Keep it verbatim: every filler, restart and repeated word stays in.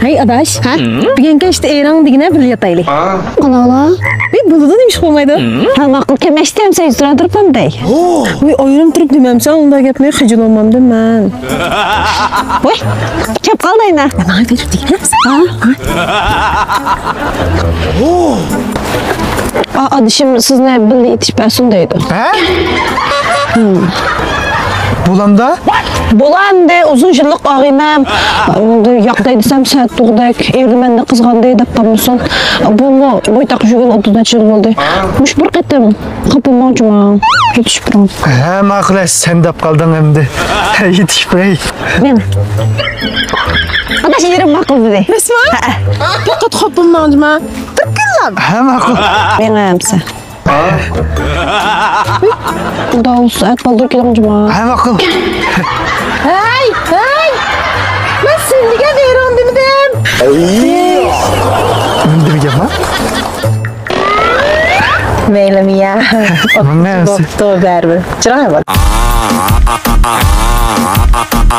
ھەي ئاداش، ھە؟ بۈگۈن كەچتە ئېرىڭ دېگىنە بىللە ياتايلى. قانداقلا؟ ۋى بولىدۇ، نېمە ئىش بولمايدۇ؟ ھە، ماقۇل، كەمەشتەم سەن تۇرا تۇرۇپام دەي. ۋى ئايرىم تۇرۇپ دېمەمسەن ئۇنداق گەپنى، خىجىل بولمامدىم مەن. ۋاي، كەپ قالدى ئەينە. ماڭا بېرىپ دېگىنە. ئادىشىم سىزنى بىللە ئېتىشىپ بەرسۇن دەيدۇ. ھە؟ بولامدا؟ بولامدى، ئۇزۇن يىللىق ئاغىنەم. ياق دەي دېسەم سەت تۇغدەك، ئېرى مەندىن قىزغاندى دەپ قالمىسۇن. بۇمۇ بويتاق يۈگۈرۈپ ئوتتۇز نەچچە يىل بولدى. مۇشۇ بىر قېتىم خاپا بولماڭ جۇما. كېتىشىپ بېرىڭ. ھە، ماقۇل، سەن دەپ قالدىڭ ئەمدى. يېتىشىپ بېرەي. مېڭە. ئاداش، يېرىم ماقۇل دېدى. راستمۇ؟ ھەئە. بىر قېتىم خاپا بولماڭ جۇما. بىر كۈنلەپ. ھە، ماقۇل. مېڭە ئەمسە. داۋۇت سائەت بالدۇر كېلىڭ جۇما. ھە، ماقۇل. ھەي، ھەي! مەن سېنى دېگەن ئېرىڭ دېمىدىم. نېمە دېگەن گەپ بار؟ مەيلى، مىيا. ماڭا ئەمسە. بوپتۇ، بەرىبىر. چىراي بار.